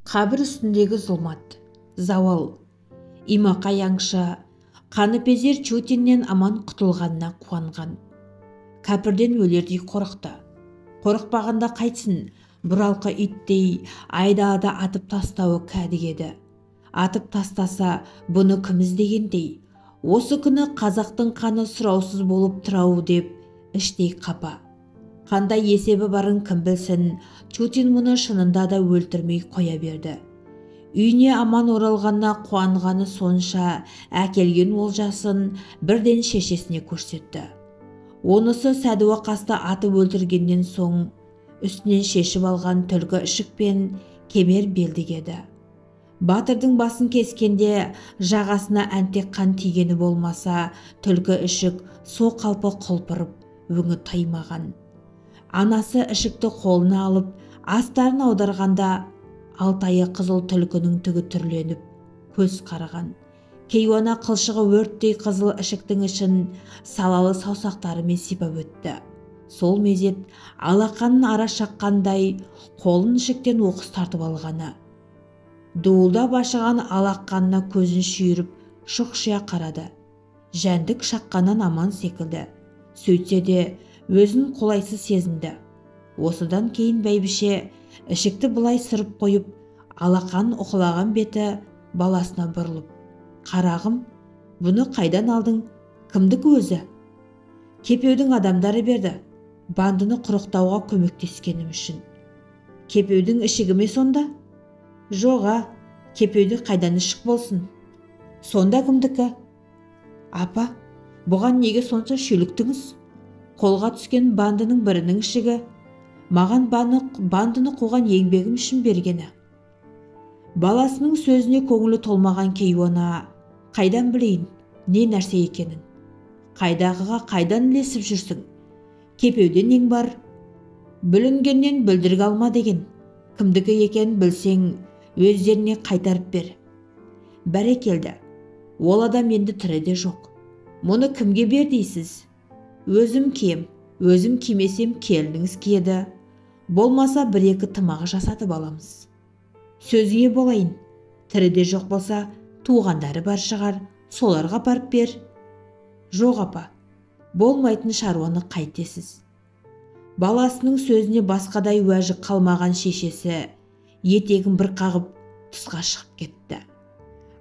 Қабір үстіндегі зұлмат, зауал. Имақай аңшы қаныпезер Чутиннен аман құтылғанына қуанған. Кәпірден өлердей қорықты. Қорықпағанда қайтсын, бұралқы иттей айдалада атып тастауы кәдік еді. Атып тастаса, бұны кім іздегендей. Осы күні қазақтың қаны сұраусыз болып тұрау деп іштей қапа. Қандай есебі барын кім білсін, Чутин мұны шынында да өлтірмей қоя берді. Үйіне аман оралғанына қуанғаны сонша, әкелген олжасын бірден шешесіне көрсетті. Онысы Сәдуақасты атып өлтіргеннен соң үстінен шешіп алған түлкі ішік пен кемер белдік еді. Батырдың басын кескенде жағасына әнтек қан тигені болмаса, түлкі ішік со қалпы құлпырып, өңі таймаған. Анасы ішікті қолына алып, астарын аударғанда алтайы қызыл түлкінің түгі түрленіп, көз қараған. Кейуана қылшығы өрттей қызыл ішіктің ішін салалы саусақтарымен сипап өтті. Сол мезет алақанын ара шаққандай қолын ішіктен оқыс тартып алғаны. Дуылдап ашыған алақанына көзін шүйіріп, шұқшия қарады. Жәндік шаққаннан аман секілді. Сөйтсе де өзін қолайсыз сезінді. Осыдан кейін бәйбіше ішікті былай сырып қойып, алақанын уқалаған беті баласына бұрылып, «Қарағым, бұны қайдан алдың? Кімдікі өзі?» «Кепеудің адамдары берді, бандыны құрықтауға көмектескенім үшін». «Кепеудің ішігі ме сонда?» «Жоға, кепеуді қайдан ішік болсын?» «Сонда кімдікі?» «Апа, бұған неге сонша шүйліктіңіз? Қолға түскен бандының бірінің ішігі, маған бандыны қуған еңбегім үшін бергені». Баласының сөзіне көңілі толмаған кейуана, «Қайдан білейін, не нәрсе екенін? Қайдағыға қайдан ілесіп жүрсің? Кепеуде нең бар? Бүлінгеннен бүлдіргі алма деген. Кімдікі екенін білсең, өздеріне қайтарып бер». Бәрекелді, ол адам енді тірі де жоқ. Мұны кімге бер дейсіз? Өзім кием, өзім кимесем келініңіз киеді. Болмаса бір-екі тымағы жасатып аламыз. Сөзіңе болайын, тіріде жоқ болса, туғандары бар шығар, соларға апарып бер. Жоқ апа, болмайтын шаруаны қайтесіз. Баласының сөзіне басқадай уәжі қалмаған шешесі етегін бір қағып тысқа шығып кетті.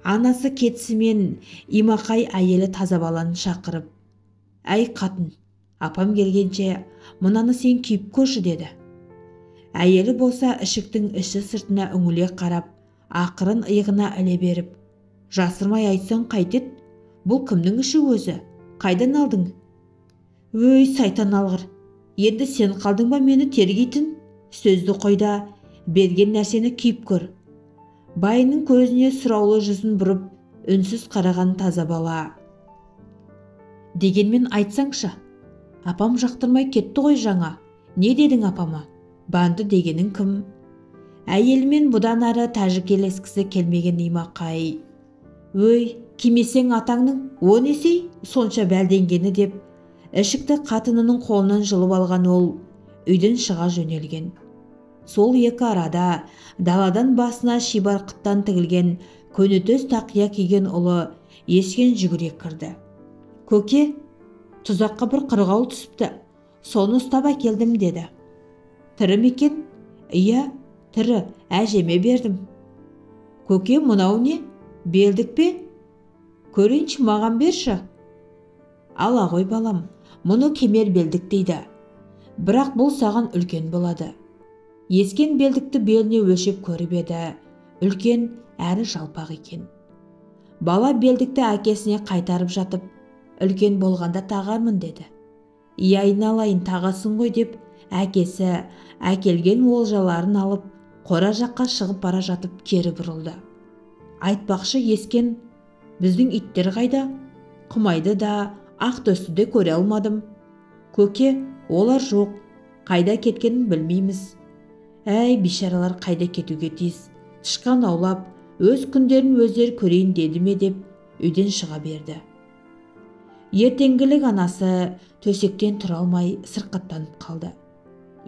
Анасы кетісімен Имақай әйелі таза баланы шақырып, «Әй қатын, апам келгенше мынаны сен киіп көрші» деді. Әйелі болса ішіктің іші сыртына үңіле қарап, ақырын иығына іле беріп, «Жасырмай айтсаң қайтет, бұл кімнің іші өзі, қайдан алдың?» «Өй, сайтан алғыр, енді сен қалдың ба мені тергейтін? Сөзді қойда, берген нәрсені киіп көр». Байының көзіне сұраулы жүзін бұрып, үнсіз қараған таза бала, «Дегенмен айтсаңшы, апам жақтырмай кетті ғой жаңа, не дедің апама? Банды дегенің кім?» Әйелімен бұдан ары тәжікелескісі келмеген Имақай, «Өй, кимесең атаңның, о несей, сонша бәлденгені» деп, ішікті қатынының қолынан жұлып алған ол үйден шыға жөнелген. Сол екі арада даладан басына шибарқыттан тігілген көнетөз тақия киген ұлы Ескен жүгіре кірді. «Көке, тұзаққа бір қырғауыл түсіпті, соны ұстап әкелдім» деді. «Тірі ме екен?» «Иә, тірі, әжеме бердім». «Көке, мынау не? Белдік пе? Көрейінші, маған берші». «Ала ғой балам, мұны кемер белдік дейді. Бірақ бұл саған үлкен болады». Ескен белдікті беліне өлшеп көріп еді, үлкен әрі жалпақ екен. Бала белдікті әкесіне қайтарып жатып, «Үлкен болғанда тағармын» деді. «Иә, айналайын, тағасың ғой» деп әкесі әкелген олжаларын алып, қора жаққа шығып бара жатып кері бұрылды. «Айтпақшы, Ескен, біздің иттер қайда? Құмайды да, Ақтөсті де көре алмадым». «Көке, олар жоқ, қайда кеткенін білмейміз». «Әй, бишаралар қайда кетуге тиіс, тышқан аулап, өз күндерін өздері көрейін деді ме» деп үйден шыға берді. Ертеңгілік анасы төсектен тұра алмай сырқаттанып қалды.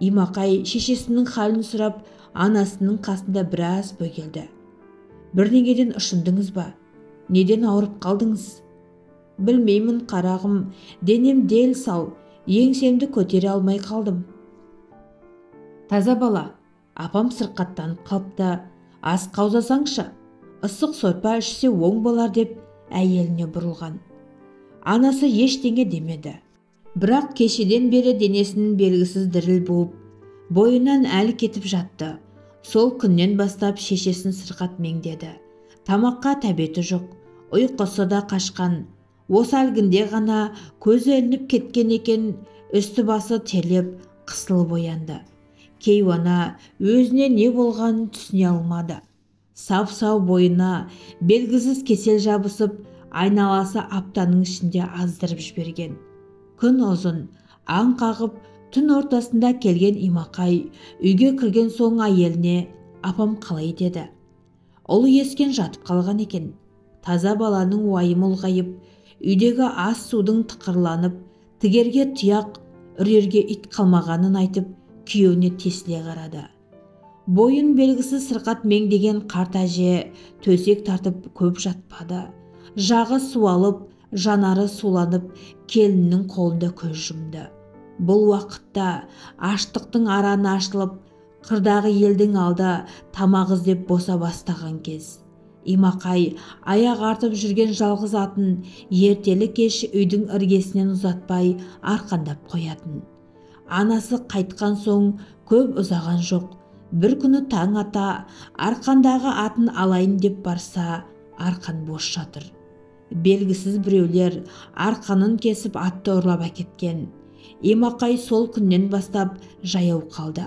Имақай шешесінің халін сұрап, анасының қасында біраз бөгелді. Бірдеңеден ұшындыңыз ба? Неден ауырып қалдыңыз? Білмеймін, қарағым, денем дел сал, еңсемді көтере алмай қалдым. Таза бала, апам сырқаттанып қалыпты, ас қаузасаңшы, ысық сорпа ішсе оң болар деп әйеліне бұрылған. Анасы ештеңе демеді. Бірақ кешеден бері денесінің белгісіз діріл буып, бойынан әлі кетіп жатты. Сол күннен бастап шешесін сырқат меңдеді. Тамаққа тәбеті жоқ, ұйқысы да қашқан. Осы әлгінде ғана көзі ілініп кеткен екен, үсті басы терлеп, қысылып оянды. Кейуана өзіне не болғанын түсіне алмады. Сап-сау бойына белгісіз кесел жабысып, айналасы аптаның ішінде аздырып жіберген. Күн ұзын, аң қағып, түн ортасында келген Имақай үйге кірген соң әйеліне апам қалай деді. Ұлы Ескен жатып қалған екен. Таза баланың уайымы ұлғайып, үйдегі ас судың тықырланып, тігерге тұяқ, үрерге ит қалмағанын айтып, күйеуіне тесіле қарады. Бойын белгісіз сырқат меңдеген қарт әже төсек тартып көп жатпады. Жағы суалып, жанары суланып, келіннің қолында көз жұмды. Бұл уақытта аштықтың араны ашылып, қырдағы елдің алды тамақ іздеп боса бастаған кез. Имақай аяқ артып жүрген жалғыз атын ертелі кеш үйдің іргесінен ұзатпай арқандап қоятын. Анасы қайтқан соң көп ұзаған жоқ. Бір күні таң ата арқандағы атын алайын деп барса, арқан бос жатыр. Белгісіз біреулер арқанын кесіп атты ұрлап әкеткен. Имақай сол күннен бастап жаяу қалды.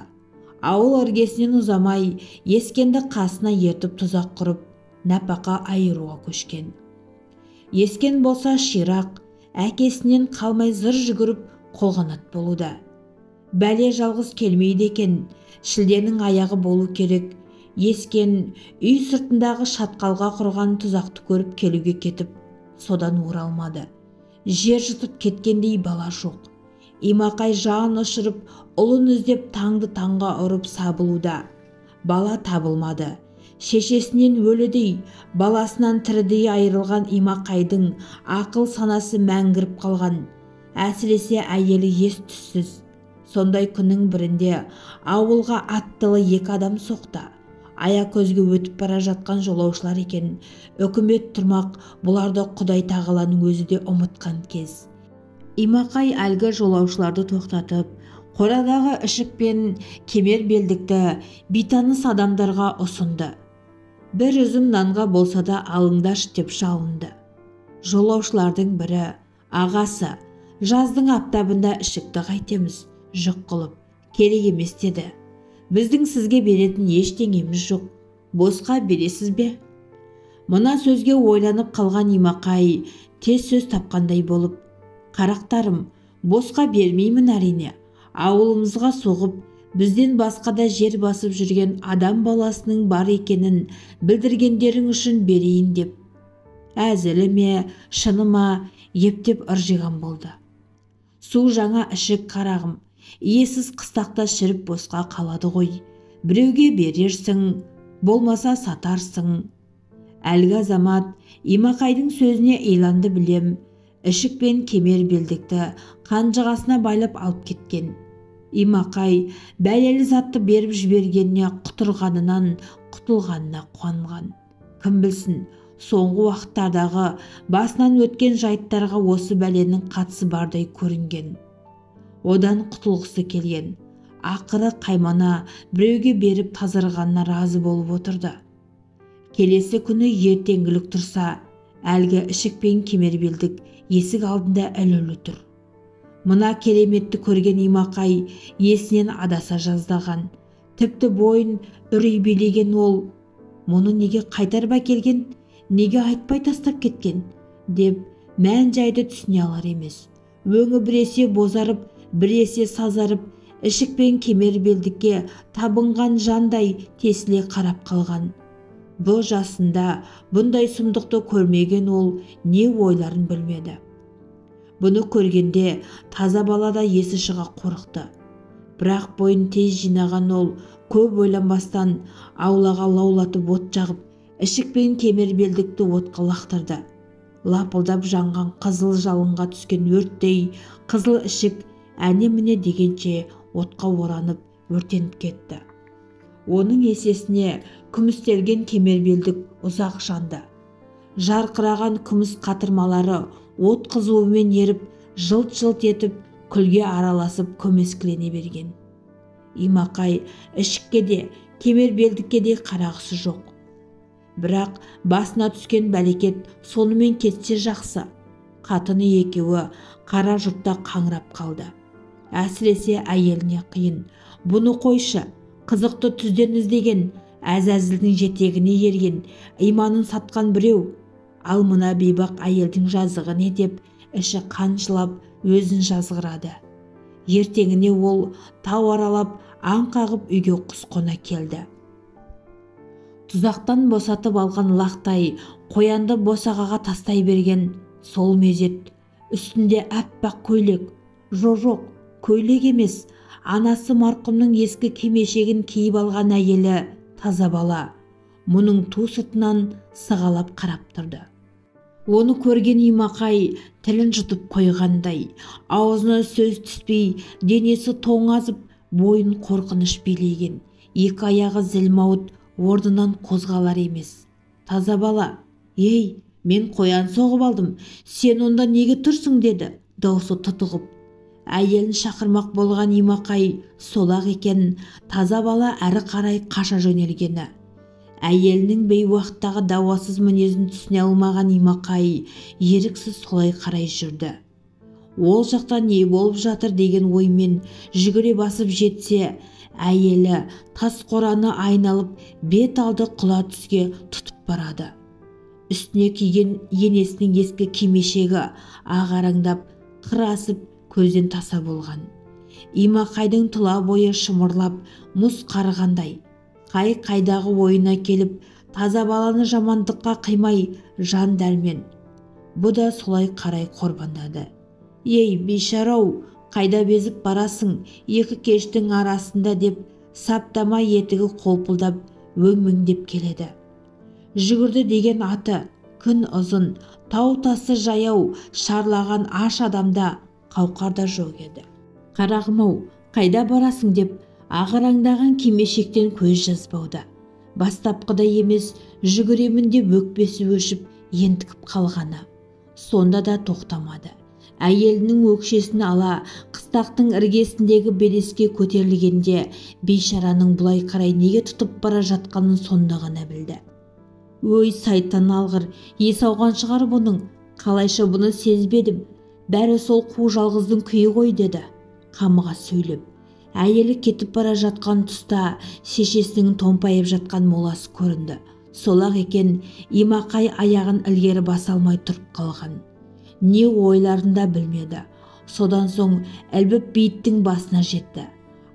Ауыл іргесінен ұзамай, Ескенді қасына ертіп тұзақ құрып, нәпақа айыруға көшкен. Ескен болса ширақ, әкесінен қалмай зыр жүгіріп қолғанат болуда. Бәле жалғыз келмейді екен, шілденің аяғы болу керек. Ескен үй сыртындағы шатқалға құрған тұзақты көріп келуге кетіп, содан оралмады. Жер жұтып кеткендей бала жоқ. Имақай жан ұшырып, ұлын іздеп таңды таңға ұрып сабылуда. Бала табылмады. Шешесінен өлідей, баласынан тірідей айырылған Имақайдың ақыл санасы мәңгіріп қалған. Әсіресе әйелі ес түссіз. Сондай күннің бірінде ауылға аттылы екі адам соқты. Ая көзге өтіп бара жатқан жолаушылар екен. Үкімет тұрмақ, бұларды Құдай тағаланың өзі де ұмытқан кез. Имақай әлгі жолаушыларды тоқтатып, қорадағы ішік пен кемер белдікті бейтаныс адамдарға ұсынды. Бір үзім нанға болса да алыңдашы деп жалынды. Жолаушылардың бірі, ағасы, жаздың аптабында ішікті қайтеміз, жүк қылып, керек емес деді. Біздің сізге беретін ештеңеміз жоқ, босқа бересіз бе? Мына сөзге ойланып қалған Имақай тез сөз тапқандай болып, қарақтарым, босқа бермеймін әрине, ауылымызға соғып, бізден басқа да жер басып жүрген адам баласының бар екенін білдіргендерің үшін берейін деп. Әзілі ме, шыны ма, ептеп ыржиған болды. Су жаңа ішік қарағым, иесіз қыстақта шіріп босқа қалады ғой. Біреуге берерсің, болмаса сатарсың. Әлгі азамат Имақайдың сөзіне иланды білем, ішік пен кемер белдікті қанжығасына байлап алып кеткен. Имақай бәлелі затты беріп жібергеніне құтырғанынан құтылғанына қуанған. Кім білсін, соңғы уақыттардағы басынан өткен жайттарға осы бәленің қатысы бардай көрінген. Одан құтылғысы келген. Ақыры қаймана біреуге беріп тазарғанына разы болып отырды. Келесі күні ертеңгілік тұрса, әлгі ішік пен кемер белдік есік алдында ілулі тұр. Мына кереметті көрген Имақай есінен адаса жаздаған. Тіпті бойын үрей билеген ол, мұны неге қайтарып әкелген, неге айтпай тастап кеткен деп мән жайды түсіне алар емес. Өңі біресе бозарып, біресе сазарып, ішік пен кемер белдікке табынған жандай тесіле қарап қалған. Бұл жасында бұндай сұмдықты көрмеген ол не ойларын білмеді. Бұны көргенде таза бала да есі шыға қорықты. Бірақ бойын тез жинаған ол Көп ойланбастан аулаға лаулатып от жағып, ішік пен кемербелдікті отқа лақтырды. Лапылдап жанған қызыл жалынға түскен өрттей қызыл ішік әне-міне дегенше отқа оранып өртеніп кетті. Оның есесіне күмістелген кемербелдік ұзақ жанды. Жарқыраған күміс қатырмалары от қызуымен еріп, жылт-жылт етіп күлге араласып көмескілене берген. Имақай ішікке де, кемербелдікке де қарағысы жоқ. Бірақ басына түскен бәлекет сонымен кетсе жақсы. Қатыны екеуі қара жұртта қаңырап қалды. Әсіресе әйеліне қиын. Бұны қойшы, қызықты түзден іздеген, әзәзілдің жетегіне ерген, иманын сатқан біреу. Ал мына бейбақ әйелдің жазығы не деп, іші қан жылап өзін жазғырады. Ертеңіне ол тау аралап, аң қағып үйге құс қона келді. Тұзақтан босатып алған лақтай қоянды босағаға тастай берген сол мезет үстінде аппақ көйлек, жоқ, көйлек емес, анасы марқұмның ескі кимешегін киіп алған әйелі таза бала мұның ту сыртынан сығалап қарап тұрды. Оны көрген Имақай тілін жұтып қойғандай, аузына сөз түспей, денесі тоңазып, бойын қорқыныш билеген, екі аяғы зілмауыт орнынан қозғалар емес. Таза бала, ей, мен қоян соғып алдым, сен онда неге тұрсың, деді даусы тұтығып. Әйелін шақырмақ болған Имақай солақ екен, таза бала әрі қарай қаша жөнелгені. Әйелінің бейуақыттағы дауасыз мінезін түсіне алмаған Имақай еріксіз солай қарай жүрді. Ол жақта не болып жатыр деген оймен жүгіре басып жетсе, әйелі тас қораны айналып бет алды құла түске тұтып барады. Үстіне киген енесінің ескі кимешегі ағараңдап, қыр асып көзден таса болған. Имақайдың тұла бойы шымырлап, мұз қарығандай. Қай-қайдағы ойына келіп, таза баланы жамандыққа қимай жан дәрмен. Бұ да солай қарай қорбандады. Ей, бейшара-ау, қайда безіп барасың, екі кештің арасында деп саптама етігі қолпылдап өңмеңдеп келеді. Жүгірді деген аты, күн ұзын, тау тасы жаяу, шарлаған аш адамда қауқар да жоқ еді. Қарағым-ау, қайда барасың деп ағараңдаған кимешектен көз жазбауда. Бастапқыда емес, жүгіремін деп өкпесі өшіп, ентігіп қалғаны. Сонда да тоқтамады. Әйелінің өкшесін ала, қыстақтың іргесіндегі белеске көтерілгенде бейшараның бұлай қарай неге тұтып бара жатқанын сонда ғана білді. Өй, сайтан алғыр, ес ауған шығар бұның, қалайша бұны сезбедім, бәрі сол қу жалғыздың күйі ғой, деді қамыға сөйлеп. Әйелі кетіп бара жатқан тұста шешесінің томпайып жатқан моласы көрінді. Солақ екен, Имақай аяғын ілгері баса алмай тұрып қалған. Не ойларын да білмеді. Содан соң ілбіп бейіттің басына жетті.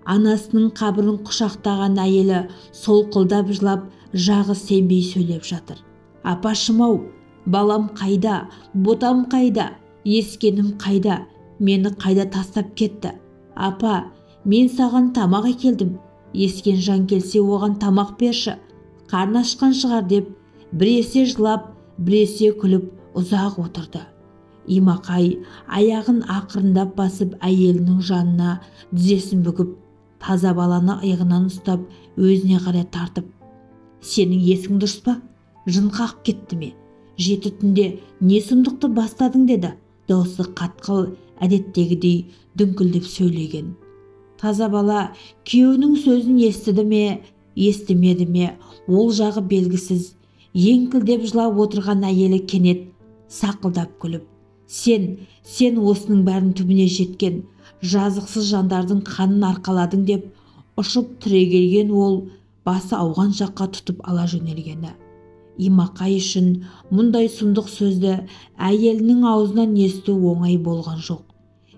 Анасының қабірін құшақтаған әйелі солқылдап жылап, жағы сенбей сөйлеп жатыр. Апашым-ау, балам қайда, ботам қайда, ескенім қайда, мені қайда тастап кетті? Апа, мен саған тамақ әкелдім, ескен жан келсе оған тамақ берші, қарны ашқан шығар деп, біресе жылап, біресе күліп ұзақ отырды. Имақай аяғын ақырындап басып әйелінің жанына тізесін бүгіп, таза баланы иығынан ұстап өзіне қарай тартып, сенің есің дұрыс па? Жын қағып кетті ме? Жеті түнде не сұмдықты бастадың, деді даусы қатқыл, әдеттегідей дүңкілдеп сөйлеген. Таза бала күйеуінің сөзін естіді ме, естімеді ме, ол жағы белгісіз. Еңкілдеп жылап отырған әйелі кенет сақылдап күліп, сен осының бәрін түбіне жеткен, жазықсыз жандардың қанын арқаладың деп ұшып түрегелген ол басы ауған жаққа тұтып ала жөнелгені. Имақай үшін мұндай сұмдық сөзді әйелінің аузынан есту оңай болған жоқ.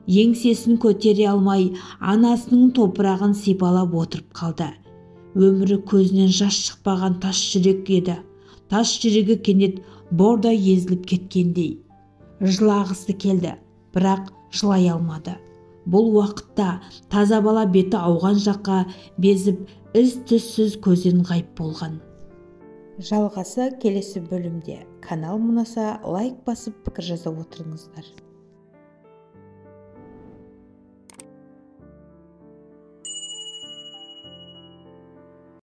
Еңсесін көтере алмай, анасының топырағын сипалап отырып қалды. Өмірі көзінен жас шықпаған тас жүрек еді. Тас жүрегі кенет бордай езіліп кеткендей. Жылағысы келді, бірақ жылай алмады. Бұл уақытта таза бала беті ауған жаққа безіп, із-түзсіз көзден ғайып болған. Жалғасы келесі бөлімде. Канал ұнаса, лайк басып, пікір жаза отырыңыздар.